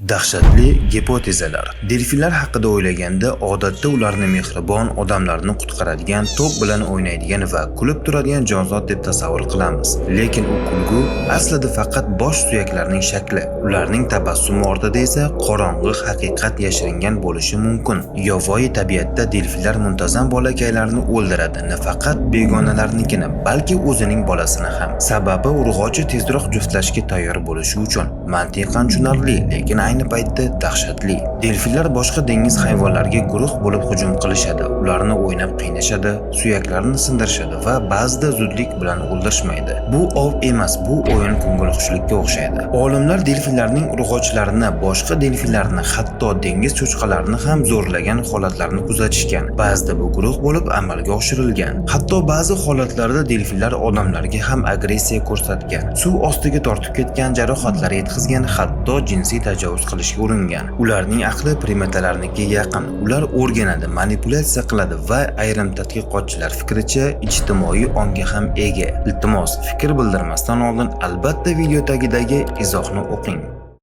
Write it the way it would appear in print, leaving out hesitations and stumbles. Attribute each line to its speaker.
Speaker 1: Dahshatli gipotezalar. Delfinlar haqida o'ylaganda, odatda ularni mehribon, odamlarni qutqaradigan, to'p bilan o'ynaydigan va kulib turadigan jonzot deb tasavvur qilamiz. Lekin u kulgu aslida faqat bosh suyaklarining shakli. Ularning tabassumi ortida esa qorong'i haqiqat yashiringan bo'lishi mumkin. Yovvoyi tabiatda delfinlar muntazam bolakaylarni o'ldiradi, nafaqat begonalarnikini, balki o'zining bolasini ham. Sababi urg'ochi tezroq juftlashga tayyor bo'lishi uchun. Mantiqan tushunarli, lekin ayni paytda dahshatli. Delfinlar boshqa dengiz hayvonlariga guruh bo'lib hujum qilishadi, ularni o'ynab qiynashadi, suyaklarini sindirishadi va ba'zida zudlik bilan o'ldirishmaydi. Bu ov emas, bu o'yin, ko'ngilxushlikka o'xshaydi. Olimlar delfinlarning urg'ochilarini, boshqa delfinlarni, hatto dengiz cho'chqalarini ham zo'rlagan holatlarni kuzatishgan. Ba'zida bu guruh bo'lib amalga oshirilgan. Hatto ba'zi holatlarda delfinlar odamlarga ham agressiya ko'rsatgan. Suv ostiga tortib ketgan, jarohatlar yetkazgan, hatto jinsiy tajovuz qilishga uringan. Ularning aqli primatalarnikiga yaqin. Ular o'rganadi, manipulyatsiya qiladi va ayrim tadqiqotchilar fikricha, ijtimoiy ongga ham ega. Iltimos, fikr bildirmasdan oldin albatta video tagidagi izohni o'qing.